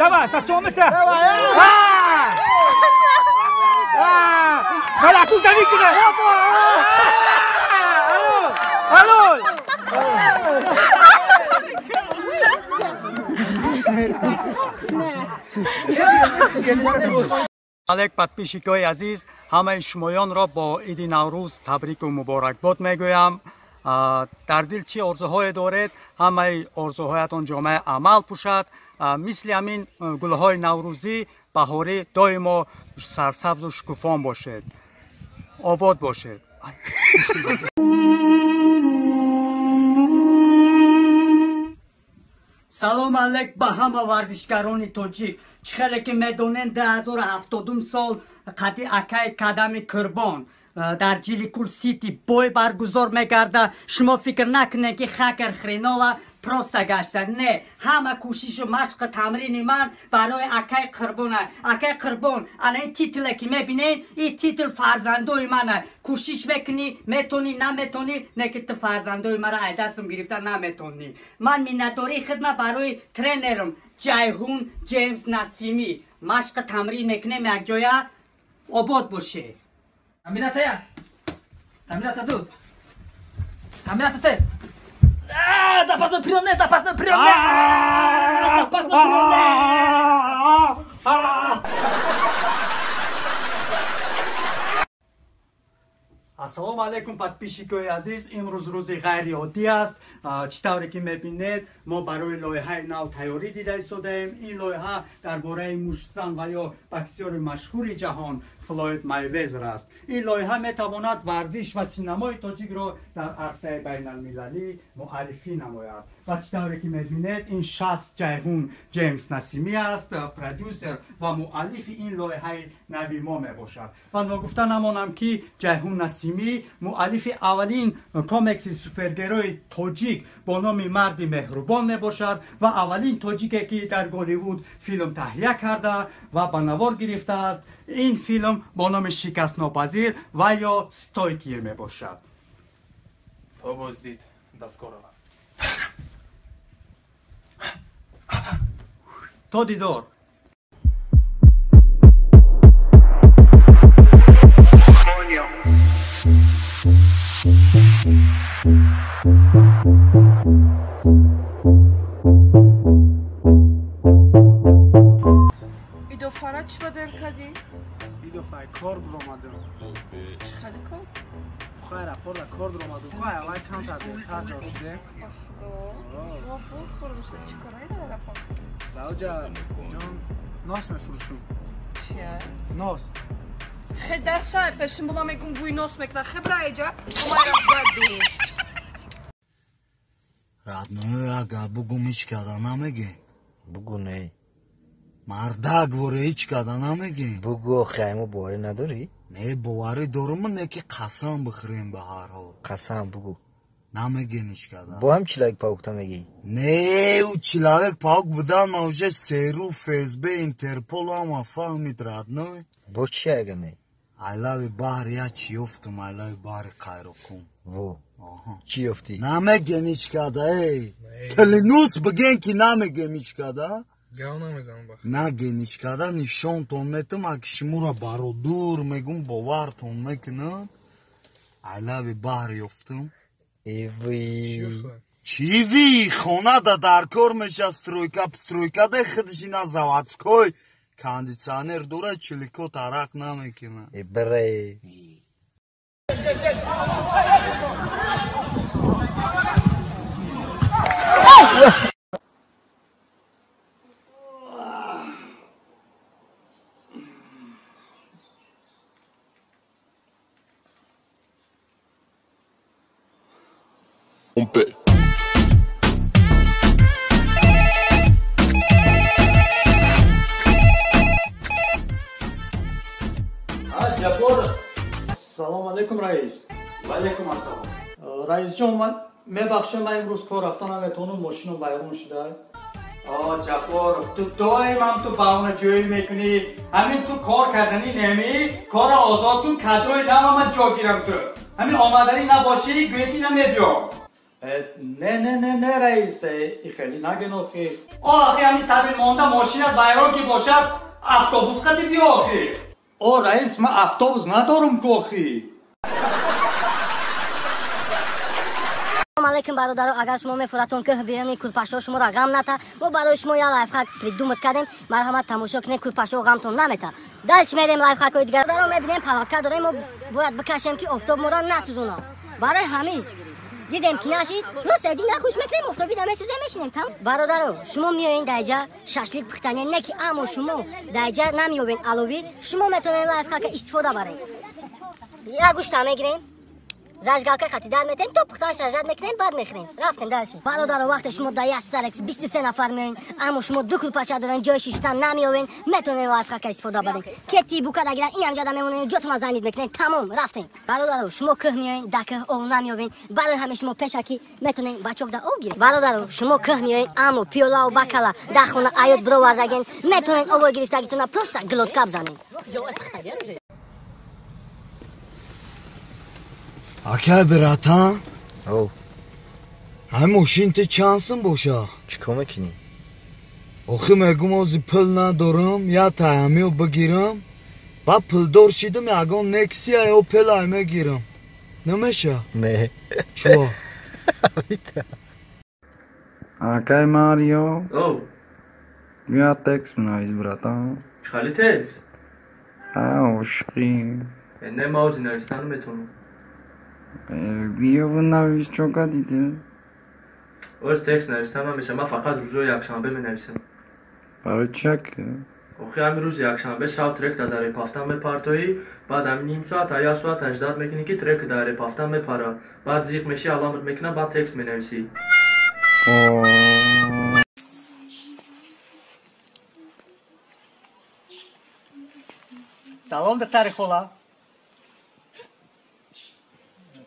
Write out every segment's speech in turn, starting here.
Давай, сачомите. Давай, алло! Алек подписчикои азиз, ҳамаи шумоёнро бо иди Наврӯз табрику муборакбод мегӯям. Дар дил чӣ орзуҳое доред, ҳамаи орзуҳоятон ҷомаи амал пӯшад. Мисли ҳамин гулҳои наврӯзӣ баҳорӣ доимо сарсабзу шукуфон бошед. Обод бошед. Салом алейк ба ҳама варзишгарони тоҷик. Чӣ хеле ки медонен, 2070 сол қади акаи Кадами Қурбон дар Ҷиликул Сити бой баргузор мегардад. Шумо фикр накунед, ки хакер хренова просто гашта. Не, ҳама кӯшишу машқу тамрини ман барои акаи Қурбона. Акаи Қурбон, ана ин титуле ки мебинед, ин титул фарзандои мана. Кӯшиш мекунӣ, метонӣ, наметонӣ, не ки ту фарзандои мара ай дастам гирифта наметонӣ. Ман миннатдории хидмат барои тренерам Ҷайҳун Ҷеймс Насимӣ. Машқу тамрин мекунем якҷоя, обод боше. Комбинация як, комбинация ду, комбинация се. Запасной прием не, запасной прием не, запасной прием не. Ассалому алайкум, подписчикои азиз. Имрӯз рӯзи ғайриоддӣ аст. Чӣ тавре ки мебинед, мо барои лоиҳаи нав тайёрӣ дида истодаем. Ин лоиҳа дар бораи муштзан ва ё боксёри машҳури ҷаҳон Флойд Майвезер аст. Ин лоиҳа метавонад варзиш ва синамои тоҷикро дар арсаи байналмилалӣ муаррифӣ намояд. Ва чӣ тавре ки мебинед, ин шахс Ҷайҳун Ҷеймс Насимӣ аст, продюсер ва муаллифи ин лоиҳаи нави мо мебошад. Ва ногуфта намонам, ки Ҷайҳун Насимӣ муаллифи аввалин комикси супергерои тоҷик бо номи Марди меҳрубон мебошад ва аввалин тоҷике, ки дар Голливуд филм таҳия карда ва ба навор гирифтааст. Ин филм бо номи Шикастнопазир ва ё Стойкие мебошад. То боздид, до скорого. То дидор. Идофара чӣ ба дер кардӣ? Идофай кор буромадам. Чӣ хели кор? Хайр, апорда кор дуромадам. Хай, аввал камтар дертар ҷо шудем. Ба худо. Ва бурхӯр мешад. Чӣ корае дар апо? Даоҷа ҷон нос мефурӯшум. Чия? Нос. Хе дашай пешим була мегум бӯи нос мекунад. Хе бра эҷа. Омай рафтаду. Родной, ага бугум, ҳеч када намегем. Бугу не. Мардак воре, ҳеч када намегем. Бугу, охи, мо боварӣ надорӣ? Не, боварӣ дорум, не ки қасам бихӯрем ба ҳар ҳол. Қасам бугу. Намегем ҳеч када. Бо ҳам Человек Паук-та мегӣ? Не, ӯ Человек Паук будан ма уже ЦРУ, ФСБ, Интерпол ҳама фаҳмид, родной. Бо чи ага не? Айлави баҳр я чӣ ёфтум, айлави баҳри Қайроқум. Во. Чӣ ёфтӣ? Намегем ҳеч када, эй. Клянусь, бигем ки намегем ҳеч када. Гав намезанам бах. Наген ҳеч када, нишонтон метам, аки шуморо бародур мегум, бовартон мекунам. Айлави баҳр ёфтум. Эви. Чӣ ви? Хона да дар кор меша, стройка, стройка да худаш ина заводской кондитсионер дора, чилико тарақ намекунад. Э, бре. Ҷаббор, салом алейкум, раис. Ва алейкум ассалом, раисҷон. Ман мебахшем, ман имрӯз кор рафта наметавонам, мошинам вайрон шуда. Ҷаббор, ту доимам ту баҳонаҷӯӣ мекунӣ. Ҳамин ту кор карданӣ немӣ, корро озод кун, кадрои нава ман ҷо гирам. Ту ҳамин омаданӣ набошӣ, гӯё ки намебиём. Не, не, не, не, раис, хеле нагин охи. Охи, ҳамин сабил монда мошинат вайрон ки бошад, автобус қати биё охи. О, раис, ман автобус надорум ку охи. Алейкум бародаро, агар шумо мефуратон ки биёни курпашо шуморо ғам ната, мо барои шумо як лайфхак придумат кардем. Марҳамат тамошо кунед, курпашо ғамтон намета. Дальше мерем лайфхакҳои дигар. Бародаро, мебинем палатка дорем, мо бояд бикашем ки офтоб моро насӯзонад. Барои ҳамин дидем ки нашид, просто эди нахуш мекунем, офтоби намесӯзем, мешинем там. Бародаро, шумо меоен даҷа шашлик пухтане, не ки аммо шумо даҷа намеёбен аловӣ, шумо метавонед лайфхака истифода баред. Як гӯшта мегирем, зажигалка қати дар метем, то пухтан шажад мекунем, баъд мехӯрем. Рафтем дальше. Бародаро, вақте шумо дар як сарекс 23 нафар меоен, аммо шумо ду курпача дорен, ҷои шиштан намеёбен, метавонед лайфхака истифода баред. Ке тибука дагиран, ин ҳамҷада мемонем, ҷотона занид мекунем, тамом, рафтем. Бародаро, шумо кӯҳ меоен, дар кӯҳ об намеёбен, барои ҳамин шумо пешакӣ метавонед бачок дар об гиред. Бародаро, шумо кӯҳ меоен, аммо пиёлаву бакала дар хона аёт бировардаген, метавонед обои гирифтагитона просто глотка бзанед. Акай братан? О. Ҳай мошин ти чанд сум боша? Чӣ кор мекунӣ? Охи мегум ози пул надорам, я таямиё бигирам, баъд пулдор шидам, ягон Нексия ё Пелай мегирам. Намеша? Не. Чо? Акай Марио. О. Бия текст бинавис, братан. Чӣ хали текст? А, ошиқӣ. Не, ман ози навистану метавонам. Биё бинавис, чо кардиди? Оз текст навистан намеша, ман фақат рӯзҳои якшанбе менависам. Барои чӣ ака? Охи ҳамин рӯзи якшанбе шаб трек дар репафта мепартоӣ, баъд ҳамин ним соат як соат аждат мекунӣ ки трек дар репафта мепара, баъд зиқ мешӣ, аламр мекуна, баъд текст менависӣ. Салом, духтари хола.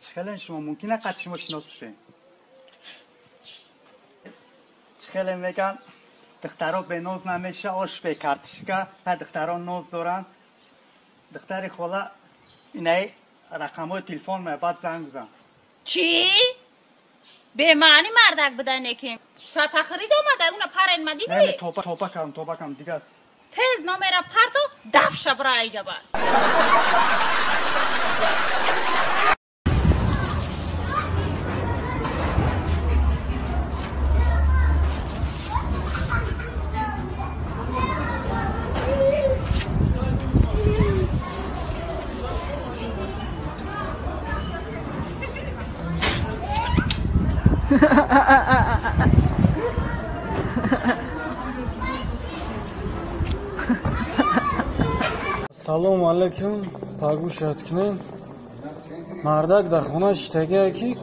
Чӣ хелен шумо? Мумкин қад шумо шинос бишем? Чӣ хеле меган, духтаро беноз намеша, ош бе картишка, ҳа духтаро ноз доранд. Духтари хола, инаи рақамҳои телефон ме, баъд занг бизан. Чӣ? Бемаъни мардак буда неким. Шатахрид омада, уна парен ма дидӣ? Не, тоба, тоба кардам, тоба кардам, дигар. Тез номера парто, дафша бра айҷаба. Салому алайкум, пагӯшат кунем. Мардак дар хона шиштагие ки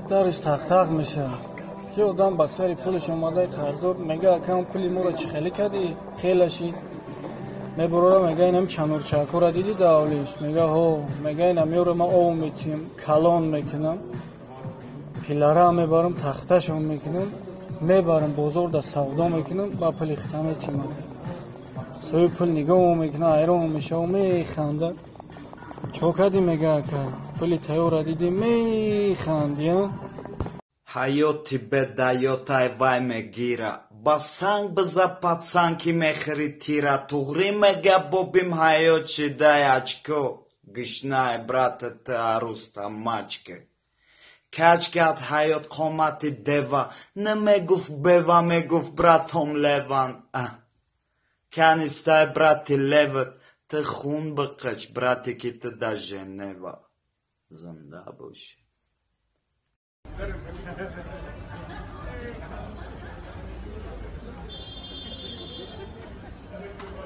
дараш тақ-тақ мешавад. Ки одам ба сари пулаш омадаи қарздор, мега акам пули моро чӣ хеле кардӣ? Хела шид. Мебурора мега инам чанорчакҳоро дидӣ дар ҳавлиш? Мега ҳо, мега инам ёро ман ов метиҳам, калон мекунам, пилара мебарам, тахташон мекунам, мебарам бозор да савдо мекунам, ба пули хита метиҳам. Соҳиби пул нигоҳ мекунад, ҳайрон мешава, механда. Чо кардӣ, мега ака? Пули тайёрро дидӣ, механдӣ, а? Ҳаёти бедаётай вай мегира, ба санг биза пацан ки мехӯри тира, туғрӣ мега бобим ҳаёт шидай очко, гишнай брата ты аруста мачка. Каҷ кард ҳаёт қомати дева, намегуфт бева, мегуфт братом леван. Канистай брати леват, ты хун биқич, брате ки ты да Женева. Зинда бошӣ.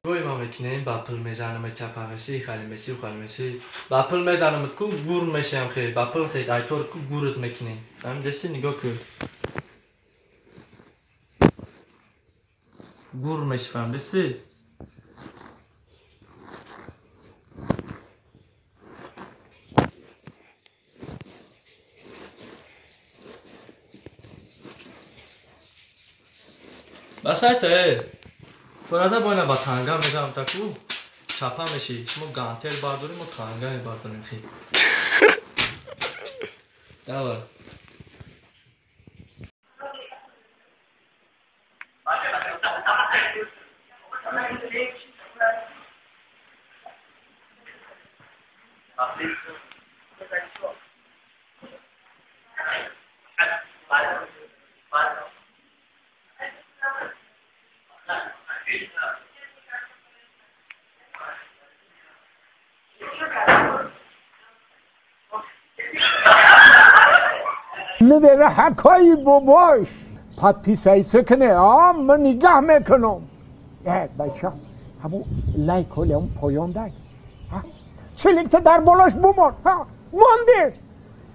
Гӯй ма мекунем, ба пул мезанам, чапа мешӣ, хали мешӣ, хали мешӣ. Ба пул мезанам, ку гур мешам хе, ба пул хе, айтор ку гурат мекунем. Ҳамин дести нигоҳ кун. Гур мешавам, дести? Бас айта, э. Фораза бойна ба танга мезанам та ку чапа мешӣ. Шумо гантел бардорем, мо танга мебардорем хе. Давай. Набераҳакҳои бобош подписаться кне, а ман нигаҳ мекунам. Э, бача, ҳамун лайк ҳоли ҳамун поён дай. Чиликта дар болош бумон. Монди.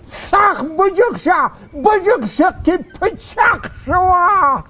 Сахт буҷуқ ша, буҷуқ ша ки пичақ шава.